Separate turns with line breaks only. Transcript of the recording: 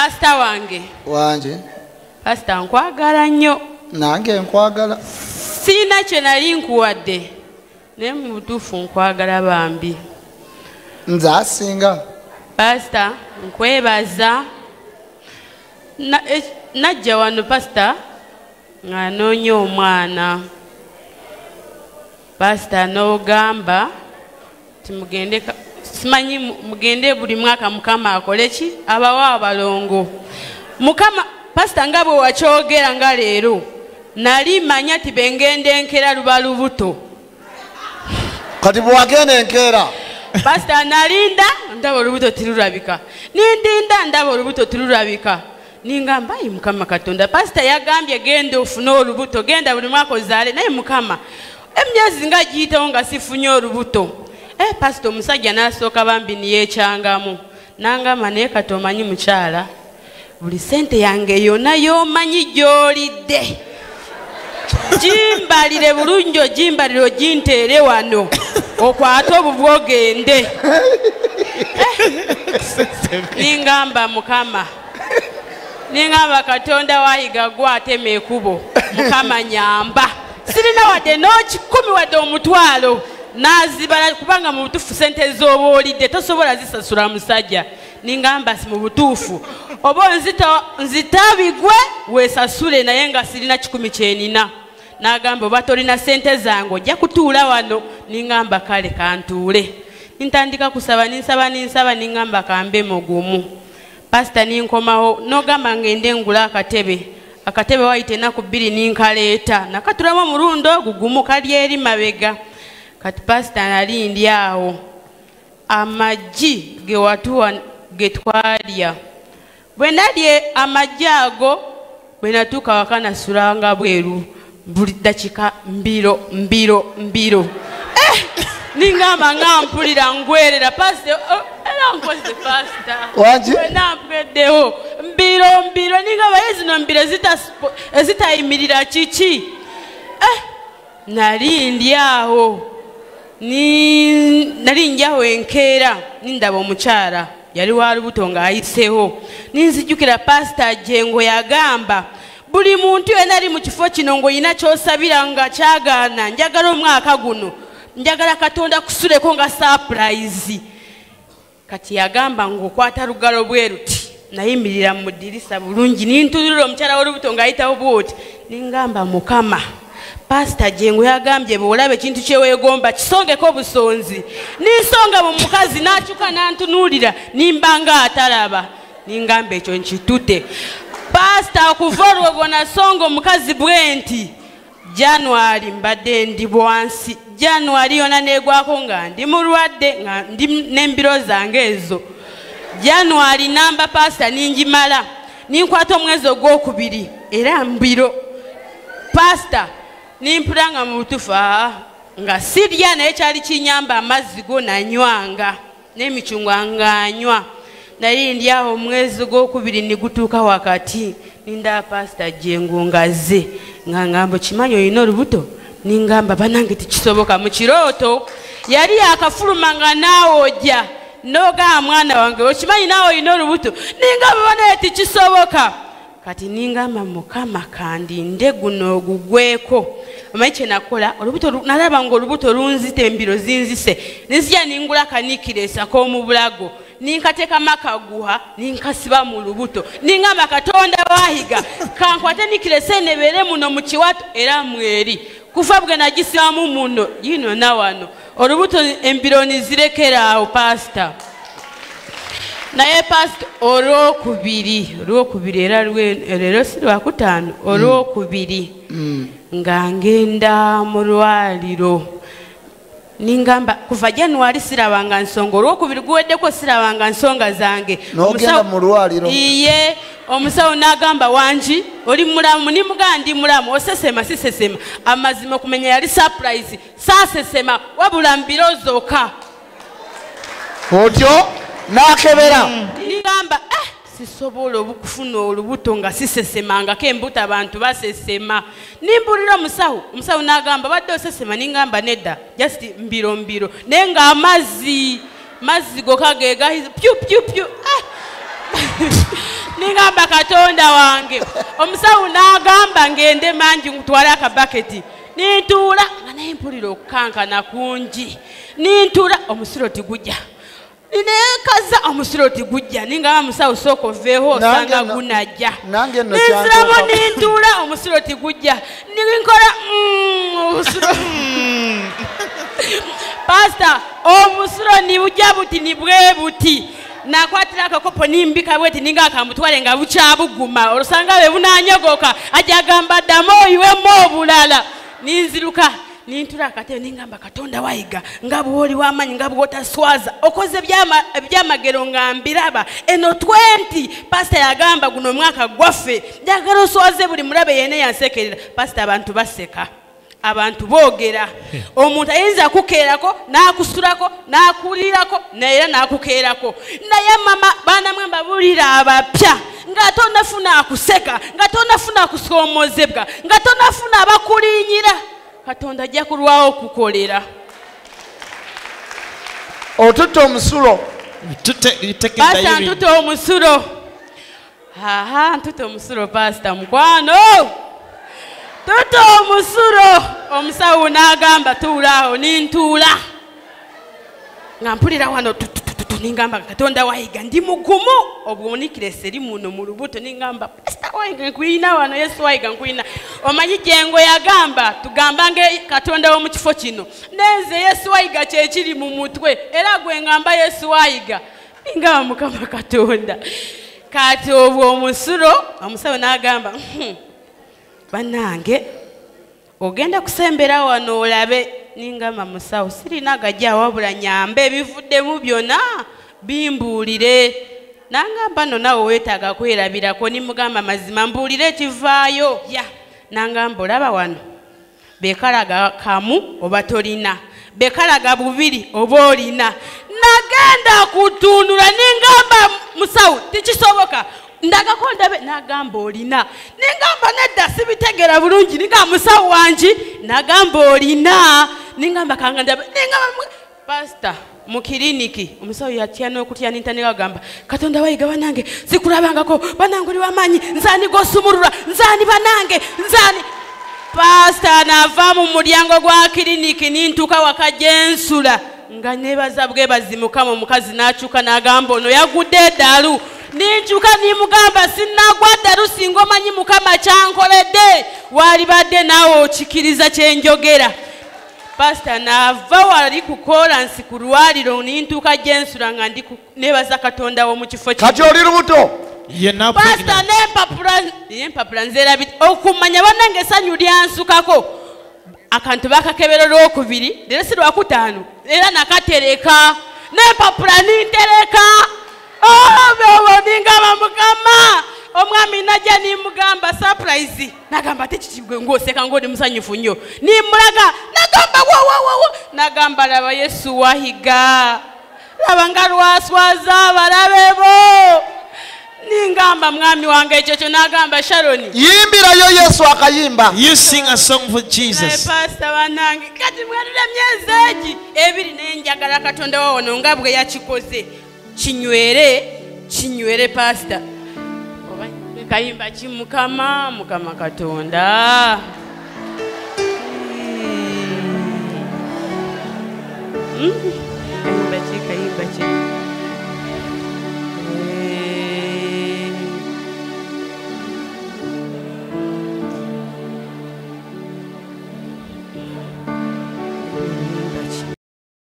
Pasita wange.
Wanje.
Pasita nkwagala nnyo.
Nange nkwagala.
Sirina kye nali nkuwadde. Naye mu butuufu nkwagala bambi.
Nze asinga.
Pasita nkwebaza. Najja wano pasita nga noonya omwana. Pasita n'ogamba nti mugende simanyi mugende buli mwaka Mukama akole ki? Abawa abalongo. Mukama pasita nga bwe wakyogera nga leero nali manya ti bengende enkeera luba lubuto.
Kati bw'wagenda enkeera.
Pasita nalinda ndaba olubuto tirulabika. Nindinda ndaba olubuto tirulabika. Ningamba ayi Mukama Katonda. Pasita yagambye genda ofune olubuto, genda buli mwaka ozaale, naye Mukama emyezi nga giyitawo nga sifunye olubuto. Pasita omusajja n'asooka bambi niyeekyangamu. Nangamba naye kati omanyi mukyala, buli ssente yange yonna y'omanyi gy'olidde. Gimbalire bulungi ogimbalire oginteere wano. Okwate obubwo ogende. Ningamba Mukama. Ningamba Katonda wayiga gwatema ekkubo. Mukama nyamba. Sirina wadde n'okikumi wadde omutwalo. Nazibala kubanga mu butuufu ssente z'oba olidde tosobola zisasula musajja. Ningamba si mu butuufu. Oba nzitabigwe weesasule naye nga sirina kikumi kye nina. N'agamba oba tolina ssente zange ojja kutuula wano. Ningamba kale kantuule. Nintandika kusaba ninsaba ninsaba ningamba kambe mugumu. Pasita ninkomawo n'ogamba ngende ngula akatebe. Akatebe wayita ennaku bbiri ninkaleeta. Nakatulamu omulundi ogwo gumu kali eri mabega. Kati pasita nali ndi awo. Amagi ge watuwa ge twalya. Bwe nalye amagi ago bwe natuuka waka nasulanga bweru. Buli ddakiika mbiro mbiro mbiro. Ningamba nga mpulira ngwerera pasita era nkoze pasita.
Wangi?
Bwe nampeddewo mbiro mbiro ningamba ye zino mbiro ezitayimirira kiki? Nali ndi awo. Nali ndi awo enkeera nindaba omukyala yali wa lubuto ng'ayiseewo. Ninzijjukira pasita Jengo yagamba buli muntu yenna ali mu kifo kino ng'olina ky'osabira nga kyagaana njagala omwaka guno njagala Katonda kusuleko nga surprise. Kati yagamba ng'okwata lugalo bwe luti. Nayimirira mu ddirisa bulungi nintunulira omukyala w'olubuto ng'ayitawo bw'oti. Ningamba Mukama Pasita Jengo yagambye bw'olaba ekintu kye weegomba kisongeko obusonzi. Ninsonga mu mukazi n'akyuka n'antunuulira nimba ng'atalaba. Ningamba ekyo nkitute. Pasita okuva olwo gwe nasonga omukazi bwe nti January mbadde ndi bwansi. January yonna neegwako nga ndi mulwadde nga ndi n'embiro zange ezo. January namba pasita ningimala. Ninkwata omwezi ogwokubiri era mbiro. Pasita nimpula nga mu butuufu nga sirya naye kyali kinyamba amazzi go nanywanga n'emicungwa nganywa. Naye ndi awo omwezi gwokubiri nigutuuka wakati ninda pasita Jengo ngazze nga ngamba okimanyi olina olubuto. Ningamba bannange tekisoboka mu kirooto yali akafuluma nga naawe ojja n'ogamba mwana wange okimanyi naawe olina olubuto. Ningamba bannange tekisoboka. Kati ningamba Mukama kandinde guno ogugweko. Omanyi kye nakola olubuto nalaba ng'olubuto lunzita embiro zinzise. Nzija ningula akanikiresi ak'omu bulago. Ninkateekamu akaguha ninkasiba mu lubuto. Ningamba Katonda wahiga kankwate nikiresi eno ebeere muno mu kiwato era mweri. Kufa bwe nagisibamu muno yino na wano. Olubuto embiro nizirekera awo pasita. Naye pasita olwokubiri era leero si lwakutaano olwokubiri nga ngenda mu lwaliro. Ningamba kuva January sirabanga nsonga olwokubiri guweddeko sirabanga nsonga zange.
N'ogenda mu lwaliro.
Iye omusawo n'agamba wangi oli mulamu nimugamba ndi mulamu osesema sisesema. Amazima okumenya yali surprise saasesema wabula mbiro zokka.
Otyo n'akebera.
Ningamba sisobola okufuna olubuto nga sisesemangako embuto abantu basesema. Nimbulira omusawo, omusawo n'agamba badde osesema ningamba nedda just mbiro mbiro naye nga amazzi mazzi gokka ge gahize pyu pyu pyu. Ningamba Katonda wange. Omusawo n'agamba ngende mangi ntwale akabaketi. Nintuula nga naye mpulira okukankana kungi. Nintuula omusulo tigujja. Ninekaza omusulo tigujja. Ningamba musawo sooka oveeho osanga gunajja. Ninziramu nintuula omusulo tigujja. Ninkola omusulo. Pastor, omusulo nibujja buti nibwe buti. Nakwatira akakopo nimbika bweti ninga akamutwale nga bukyabuguma. Olusanga bwe bunanyogoka ajja agamba ddamu oyiwemu obulala. Ninziruka nintula akatebe ningamba Katonda wayiga nga bw'oli w'amaanyi nga bw'otaswaza okoze ebyamagero nga mbiraba eno 20. Pastor yagamba guno omwaka gwaffe njagala oswaze buli mulabe yene yansekerera. Pastor, abantu baseka, abantu boogera. Omuntu ayinza kukeerako n'akusulako n'akulirako naye n'akukeerako. Naye mama baana mwe mbabulira abapya nga tonafuna akuseka, nga tonafuna akusoomozebwa, nga tonafuna abakulinyira, Katonda ajja kulwawo okukolera.
Otutte omusulo.
Pastor, ntutte omusulo. Aha, ntutte omusulo pastor mukwano. Tutte omusulo. Omusawo n'agamba tuula awo, nintuula. Nga mpulira wano tutututu, ningamba Katonda wayiga ndi mugumu. Obwonikire seri muno mu lubuto. Ningamba pastor wayiga nkwina wano, Yesu wayiga nkwina. Omanyi Jengo yagamba tugambange Katonda w'omu kifo kino. Nenze Yesu wayiga kyekiri mu mutwe era gwe ngamba Yesu wayiga. Ningamba Mukama Katonda. Kati obwo omusulo, omusawo n'agamba bannange ogenda kusembera wano olabe. Ningamba musawo sirina gajja wabula nyambe ebivuddemu byonna bimbuulire. Nangamba no naawe weetaaga kwerabirako. Nimugamba mazima mbuulire ekivaayo. Ya nangamba olaba wano bekalaga kamu oba tolina, bekalaga bubiri oba olina. Nagenda kutunula ningamba musawo tekisoboka, ndagako ndabe. Nagamba olina. Ningamba nedda sibitegera bulungi. Ningamba musawo wangi. Nagamba olina. Ningamba kanga ndabe. Ningamba pastor mu kiriniki omusawo yatya n'okutya nintandika agamba Katonda wayiga banange sikulabangako banange oli w'amaanyi nzaani gosumulula nzaani banange nzaani. Pastor, nava mu mulyango gwa kiriniki nintuuka waka gyensula nga nebaza bwebazi Mukama. Omukazi n'akyuka n'agamba ono yagudde eddalu. Ninkyuka nimugamba sinnagwa ddalu, singa omanyi Mukama kyankoledde walibadde naawe okikiriza kyenjogera. Pastor, nava wali ku kolansi ku lwaliro nintuuka gyensula nga ndi nebaza Katonda w'omu kifo kino.
Kati oli lubuto.
Pastor, n'empapula nzeerabidde okumanya bannange essanyu lyansukako. Akantu bakakebera olwokubiri leero si lwakutaano era nakatereka n'empapula nintereka. Obo ningamba Mukama. Omwami najja nimugamba surprise. Nagamba ate kiki gwe ng'oseka ng'oli musanyufu nnyo. Nimulaga nagamba wowowowo. Nagamba laba Yesu wahiga, laba nga lwaswaza abalabe bo. Ningamba mwami wange ekyo kyo. Nagamba Sharon,
yimbirayo Yesu akayimba.
You sing a song for Jesus.
Naye pastor banange kati mwerula emyezi egi ebiri nenjagala Katonda wawono nga bwe yakikoze kinywere kinywere. Pastor, oba kayimba ki? Mukama Mukama Katonda. Kayimba ki? Kayimba ki?